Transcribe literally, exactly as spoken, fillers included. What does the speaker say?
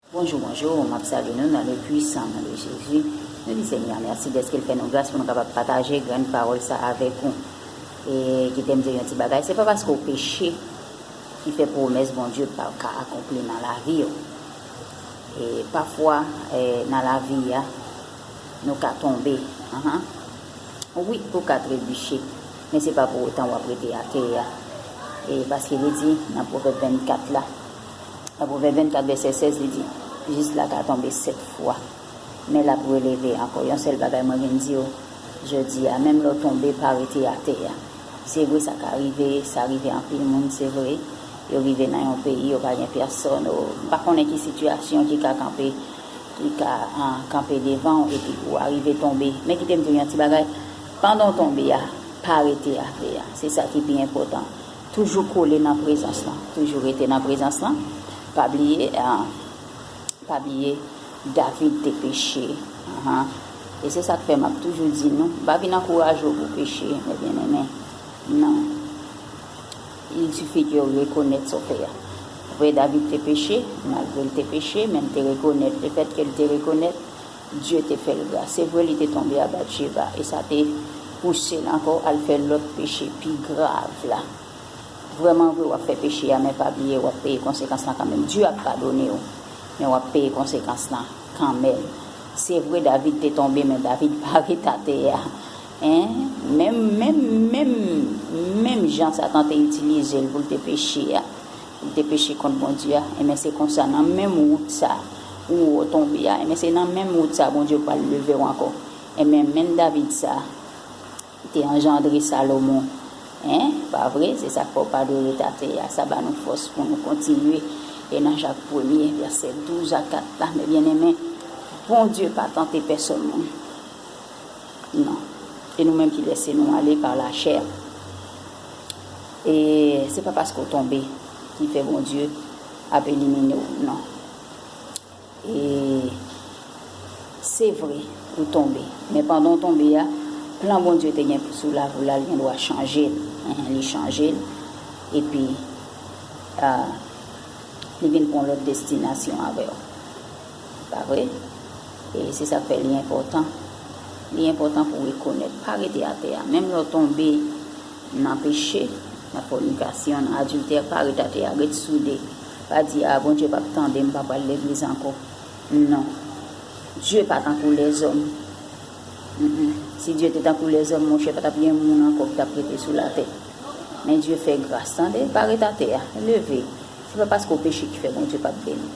Bonjou, bonjou, m ap salye nou nan le pwisan non de Jezi. Nou di Senyè a mèsi dèske l fè nou gras pou nou kapab pataje grenn pawòl sa avèk ou. E kite m di w yon ti bagay, se pa paske w peche ki fè pwomès Bondye pa ka akonpli nan lavi w. E pafwa, e, nan lavi a, nou ka tonbe. Ahan. Wi, ou ka trebiche, men se pa pou otan w ap rete atè a. E paske li di nan Pwovèb vennkat la, nan Pwovèb vennkat vèsè sèz, li di, jis la ka tonbe sèt fwa, men l ap releve ankò. Yon sèl bagay mwen vin di w jodi a, menm lè w tonbe, pa rete atè a. Se vre, sa ka rive, sa rive anpil moun, se vre. Yo rive nan yon peyi, yo pa gen pèsòn, yo pa konnen ki sitiyasyon ki ka kanpe, ki ka, ah, kanpe devan w, epi ou arive tonbe. Men kite m di w yon ti bagay, pandan w tonbe a, pa rete atè a. Se sa ki pi enpòtan. Toujou kole nan prezans lan. Toujou rete nan prezans lan. Pa bliye, ah, pa bliye, David te peche. Ahan. E se sa k fè m ap toujou di nou, m pa vin ankouraje w pou peche, men byeneme. Non. Il sifi ke w rekonèt sa w fè a. Vre, David te peche, malgre l te peche, men l te rekonèt. Lefètke l te rekonèt, Dye te fè l gras. Se vre, li te tonbe a Batjeba, e sa te pouse l ankò al fè lòt peche pi grav la. Vrèman vre, w ap fè peche a, men pa bliye, w ap peye konsekans lan kanmenm. Dye ap padone w, men w ap peye konsekans lan kanmenm. Se vre, David te tonbe, men David pa ret atè a. Hein? Menm, menm, menm, menm jan Satan te itilize l pou l te peche a, pou l te peche kont Bondye a, enben se konsa, nan menm wout sa, ou tonbe a, enben se nan menm wout sa Bondye pral leve w ankò. Enben, menm David sa, te anjandre Salomon. Hein? Pa vre? Se sa k fè w pa dwe ret atè a. Sa ba nou fòs pou nou kontinye. E nan Jak premye, vèsè douz a kat la, men byeneme, Bondye pa tante pèsòn moun. Non. E nou menm ki lèse nou ale pa lachè. E se pa paske w tonbe ki fè Bondye ap elimine w, non. E se vre, ou tonbe. Men pandan w tonbe a, plan Bondye te gen sou lavi w la, li gen dwa chanje l. Enhen, li chanje l. Epi, ah, li vin pran yon lòt destinasyon avè w. Pa vre? E se sa k fè li enpòtan. Li enpòtan pou w rekonèt. Pa rete atè a. Menm lè w tonbe, nan peche, nan fònikasyon, nan adiltè, pa ret atè a, ret soude. Pa di, "A, Bondye p ap tande m, m pa pral legliz ankò." Non. Dye pa tankou lèzòm. Mm-mm. Si Dye te tankou lèzòm, monchè, pa t ap gen moun ankò ki t ap rete sou latè. Men Dye fè gras, tande, pa ret atè a, leve. Se pa paske w peche ki fè Bondye p ap beni.